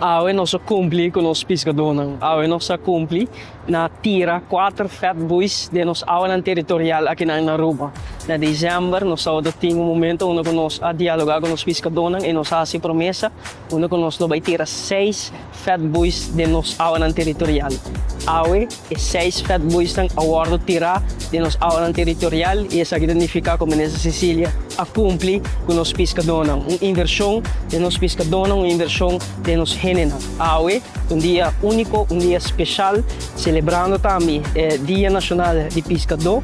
Awe nos a kumpli ku nos piskadónan. Awe nos a kumpli na tira kuater fat buoys den nos awanan teritorial akinan na Aruba. Na desèmber nos tabata tin un momento unda ku nos a dialogá ku nos piskadónan i nos a hasi promesa unda ku nos lo bai tira seis fat buoys den nos awanan teritorial. Awe e seis fat buoysnan a wòrdu tirá den nos awanan teritorial i esaki ta nifiká ku Minister Cecilia a kumpli ku nos piskadónan. Un invershon den nos piskadónan, un invershon den nos hendenan. Awe ta un dia úniko, un dia speshal, selebrando tambe e Dia Nashonal di Piskadó.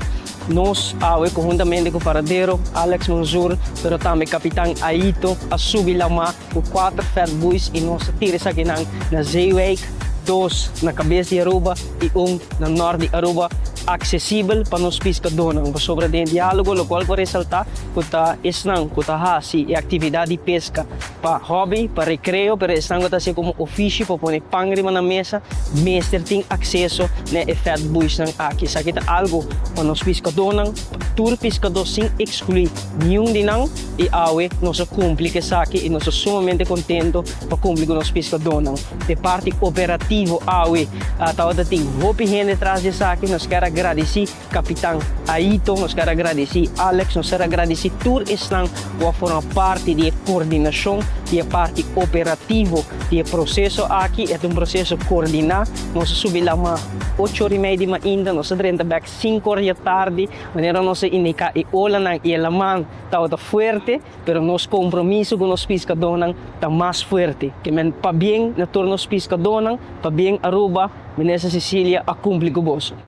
Nos awe konhuntamente ku Paradero Alex Monzur, pero tambe Kapitan Aito a subi lamá ku kuater fat buoys i nos a tira esakinan na Zeewijk, dos na kabes di Aruba i un na nort di Aruba, aksesibel pa nos piskadónan. Pasobra den e diálogo lokual ku a resaltá ku ta esnan ku ta hasi e aktividat di peska pa hòbi, pa rekreo, pero esnan ku ta hasié komo ofishi pa pone pan riba nan mesa, mester tin akseso na e fat buoysnan aki. Esaki ta algu pa nos piskadónan, pa tur piskadó sin ekskluí niun di nan. I awe nos a kumpli ku esaki i nos ta sumamente kontento pa kumpli ku nos piskadónan. E parti operativo awe tabata tin hopi hende tras di esaki. Nos kier a gradisí Kapitan Aito, nos kier a gradisí Alex, nos kier a gradisí tur esnan ku a forma parti di e kordinashon di e parti operativo di e proseso aki. E ta un proseso kordiná. Nos a subi lama ocho ora i mei di mainta, nos a drenta bèk sinku ora di atardi. Manera nos a indiká e olanan i e laman tabata fuerte, pero nos kompromiso ku nos piskadónan ta mas fuerte. Ke men pabien na tur nos piskadónan, pabien Aruba, Minister Cecilia a kumpli ku boso.